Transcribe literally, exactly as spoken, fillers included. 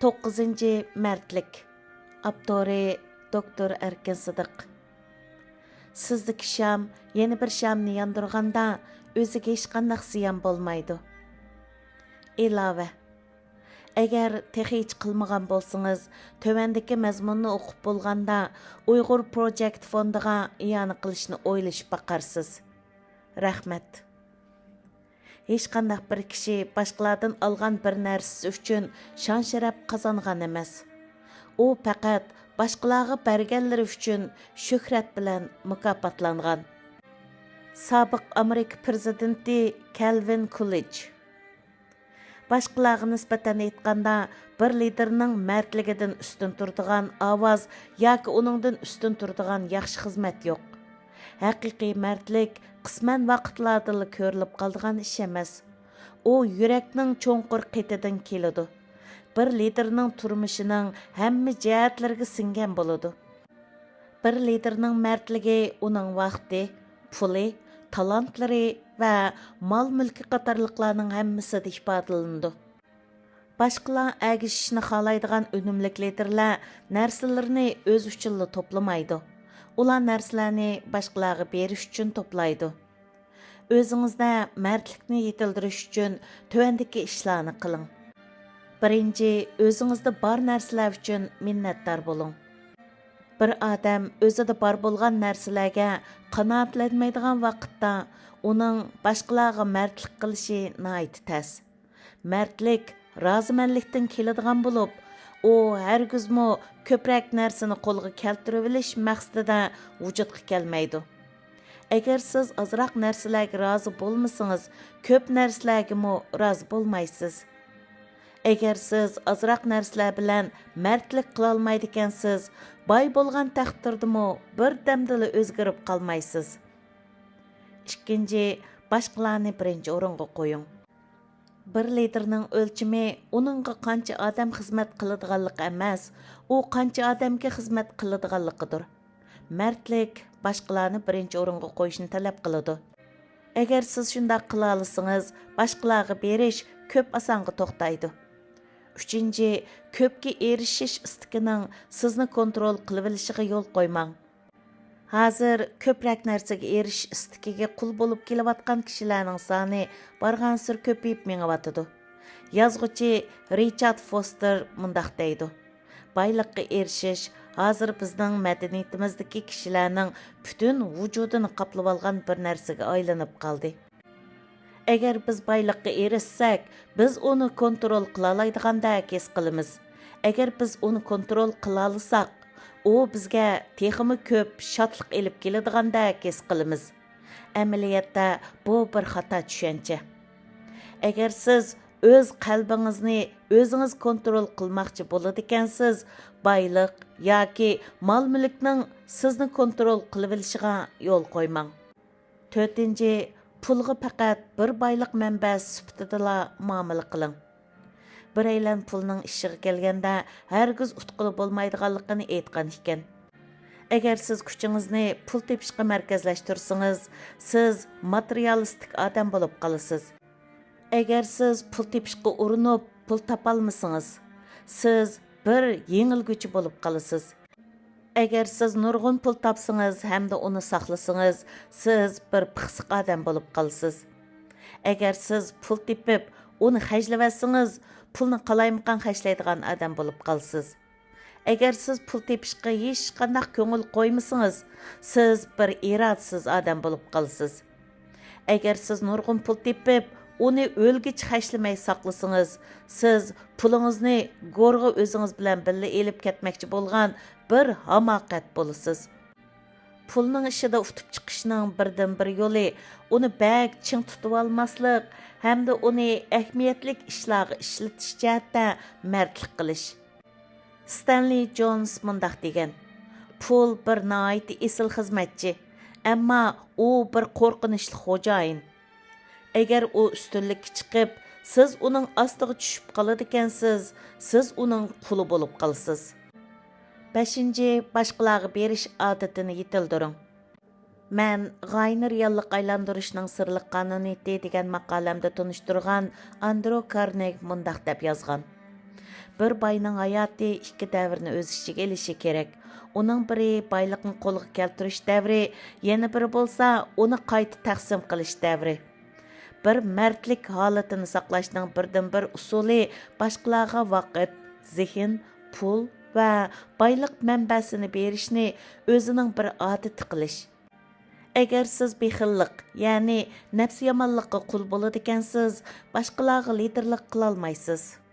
توققۇزىنچى، مەردلىك. ئاپتورى: دوكتور ئەركىن سىدىق. سىزدىكى شام يەنە بىر شامنى ياندۇرغاندا، ئۆزىگە ھېچقانداق زىيان بولمايدۇ. ئىلاۋە: ئەگەر تېخىچە قىلمىغان بولسىڭىز، تۆۋەندىكى مەزمۇننى ئوقۇپ بولغاندا، ئۇيغۇر پروجېكت فوندىغا ئىئانە قىلىشنى ئويلىشىپ باقارسىز. رەھمەت. ھېچقانداق بىر كىشى باشقىلاردىن ئالغان بىر نەرسىسى ئۈچۈن شان-شەرەپ قازانغان ئەمەس. ئۇ پەقەت باشقىلارغا بەرگەنلىرى ئۈچۈن شۆھرەت بىلەن مۇكاپاتلانغان. سابىق ئامېرىكا پىرېزىدېنتى كەلۋىن كۇلىج. باشقىلارغا نىسبەتەن ئېيتقاندا، بىر لىدىرنىڭ مەردلىكىدىن ئۈستۈن تۇرىدىغان ئاۋاز ياكى ئۇنىڭدىن ئۈستۈن تۇرىدىغان ياخشى خىزمەت يوق. ھەقىقىي مەردلىك قىسمەن ۋاقىتلاردىلا كۆرۈلۈپ قالىدىغان ئىش ئەمەس. ئۇ يۈرەكنىڭ چوڭقۇر قېتىدىن كېلىدۇ. بىر لىدىرنىڭ تۇرمۇشىنىڭ ھەممە جەھەتلىرىگە سىڭگەن بولىدۇ. بىر لىدىرنىڭ مەردلىكى ئۇنىڭ ۋاقتى، پۇلى، تالانتلىرى ۋە مال-مۈلكى قاتارلىقلارنىڭ ھەممىسىدە ئىپادىلىنىدۇ. باشقىلار ئەگىشىشنى خالايدىغان ئۈنۈملۈك لىدىرلار نەرسىلىرىنى ئۆزى ئۈچۈنلا توپلىمايدۇ. ئۇلار نەرسىلەرنى باشقىلارغا بېرىش ئۈچۈن توپلايدۇ. ئۆزىڭىزدە مەردلىكنى يېتىلدۈرۈش ئۈچۈن تۆۋەندىكى ئىشلارنى قىلىڭ. بىرىنچى، ئۆزىڭىزدە بار نەرسىلەر ئۈچۈن مىننەتدار بولۇڭ. بىر ئادەم ئۆزىدە بار بولغان نەرسىلەرگە قانائەتلەنمەيدىغان ۋاقىتتا، ئۇنىڭ باشقىلارغا مەردلىك قىلىشى ناھايىتى تەس. مەردلىك رازىمەنلىكتىن كېلىدىغان بولۇپ، ئۇ ھەرگىزمۇ كۆپرەك نەرسىنى قولغا كەلتۈرۈۋېلىش مەقسىتىدە ۋۇجۇدقا كەلمەيدۇ. ئەگەر سىز ئازراق نەرسىلەرگە رازى بولمىسىڭىز، كۆپ نەرسىلەرگىمۇ رازى بولمايسىز. ئەگەر سىز ئازراق نەرسىلەر بىلەن مەردلىك قىلالمايدىكەنسىز، باي بولغان تەقدىردىمۇ بىردەمدىلا ئۆزگىرىپ قالمايسىز. ئىككىنچى، باشقىلارنى بىرىنچى ئورۇنغا قويۇڭ. بىر لىدىرنىڭ ئۆلچىمى ئۇنىڭغا قانچە ئادەم خىزمەت قىلىدىغانلىقى ئەمەس، ئۇ قانچە ئادەمگە خىزمەت قىلىدىغانلىقىدۇر. مەردلىك باشقىلارنى بىرىنچى ئورۇنغا قويۇشنى تەلەپ قىلىدۇ. ئەگەر سىز شۇنداق قىلالىسىڭىز، باشقىلارغا بېرىش كۆپ ئاسانغا توختايدۇ. ئۈچىنچى، كۆپكە ئېرىشىش ئىستىكىنىڭ سىزنى كونترول قىلىۋېلىشىغا يول قويماڭ. ھازىر كۆپرەك نەرسىگە ئېرىشىش ئىستىكىگە قۇل بولۇپ كېلىۋاتقان كىشىلەرنىڭ سانى بارغانسېرى كۆپىيىپ مېڭىۋاتىدۇ. يازغۇچى رىچارد فوستېر مۇنداق دەيدۇ: «بايلىققا ئېرىشىش ھازىر بىزنىڭ مەدەنىيىتىمىزدىكى كىشىلەرنىڭ پۈتۈن ۋۇجۇدىنى قاپلىۋالغان بىر نەرسىگە ئايلىنىپ قالدى.» ئەگەر بىز بايلىققا ئېرىشسەك، بىز ئۇنى كونترول قىلالايدىغاندەك ھېس قىلىمىز. ئەگەر بىز ئۇنى كونترول قىلالىساق، ئۇ بىزگە تېخىمۇ كۆپ شادلىق ئېلىپ كېلىدىغاندەك ھېس قىلىمىز. ئەمەلىيەتتە بۇ بىر خاتا چۈشەنچە. ئەگەر سىز ئۆز قەلبىڭىزنى ئۆزىڭىز كونترول قىلماقچى بولىدىكەنسىز، بايلىق ياكى مال-مۈلۈكنىڭ سىزنى كونترول قىلىۋېلىشىغا يول قويماڭ. تۆتىنچى، پۇلغا پەقەت بىر بايلىق مەنبەسى سۈپىتىدىلا مۇئامىلە قىلىڭ. بىرەيلەن پۇلنىڭ ئىشىغا كەلگەندە ھەرگىز ئۇتقىلى بولمايدىغانلىقىنى ئېيتقان ئىكەن. ئەگەر سىز كۈچىڭىزنى پۇل تېپىشقا مەركەزلەشتۈرسىڭىز، سىز ماتېرىيالىستىك ئادەم بولۇپ قالىسىز. ئەگەر سىز پۇل تېپىشقا ئۇرۇنۇپ، پۇل تاپالمىسىڭىز، سىز بىر يېڭىلگۈچى بولۇپ قالىسىز. ئەگەر سىز نۇرغۇن پۇل تاپسىڭىز ھەمدە ئۇنى ساقلىسىڭىز، سىز بىر پىخسىق ئادەم بولۇپ قالىسىز. ئەگەر سىز پۇل تېپىپ، ئۇنى خەجلىۋەتسىڭىز، پۇلنى قالايمىقان خەجلەيدىغان ئادەم بولۇپ قالىسىز. ئەگەر سىز پۇل تېپىشقا ھېچقانداق كۆڭۈل قويمىسىڭىز، سىز بىر ئىرادىسىز ئادەم بولۇپ قالىسىز. ئەگەر سىز نۇرغۇن پۇل تېپىپ، ئۇنى ئۆلگۈچە خەجلىمەي ساقلىسىڭىز، سىز پۇلىڭىزنى گورغا ئۆزىڭىز بىلەن بىللە ئېلىپ كەتمەكچى بولغان بىر ھاماقەت بولىسىز. پۇلنىڭ ئىشىدا ئۇتۇپ چىقىشنىڭ بىردىنبىر يولى، ئۇنى بەك چىڭ تۇتۇۋالماسلىق ھەمدە ئۇنى ئەھمىيەتلىك ئىشلارغا ئىشلىتىش جەھەتتە مەردلىك قىلىش. ستەنلى جونس مۇنداق دېگەن: «پۇل بىر ناھايىتى ئېسىل خىزمەتچى، ئەمما ئۇ بىر قورقۇنچلۇق خوجايىن. ئەگەر ئۇ ئۈستۈنلۈككە چىقىپ، سىز ئۇنىڭ ئاستىغا چۈشۈپ قالىدىكەنسىز، سىز ئۇنىڭ قۇلى بولۇپ قالىسىز.» بەشىنچى، باشقىلارغا بېرىش ئادىتىنى يېتىلدۈرۈڭ. مەن غايىنى رېئاللىققا ئايلاندۇرۇشنىڭ سىرلىق قانۇنىيىتى دېگەن ماقالەمدە تونۇشتۇرغان ئاندرو كارنېگ مۇنداق دەپ يازغان: بىر باينىڭ ھاياتى ئىككى دەۋرنى ئۆز ئىچىگە ئېلىشى كېرەك. ئۇنىڭ بىرى بايلىقنى قولغا كەلتۈرۈش دەۋرى، يەنە بىرى بولسا ئۇنى قايتا تەقسىم قىلىش دەۋرى. بىر مەردلىك ھالىتىنى ساقلاشنىڭ بىردىنبىر ئۇسۇلى باشقىلارغا ۋاقىت، زېھىن، پۇل ۋە بايلىق مەنبەسىنى بېرىشنى ئۆزىنىڭ بىر ئادىتى قىلىش. ئەگەر سىز بېخىللىق، يەنى نەپسى يامانلىققا قۇل بولىدىكەنسىز، باشقىلارغا لىدىرلىق قىلالمايسىز.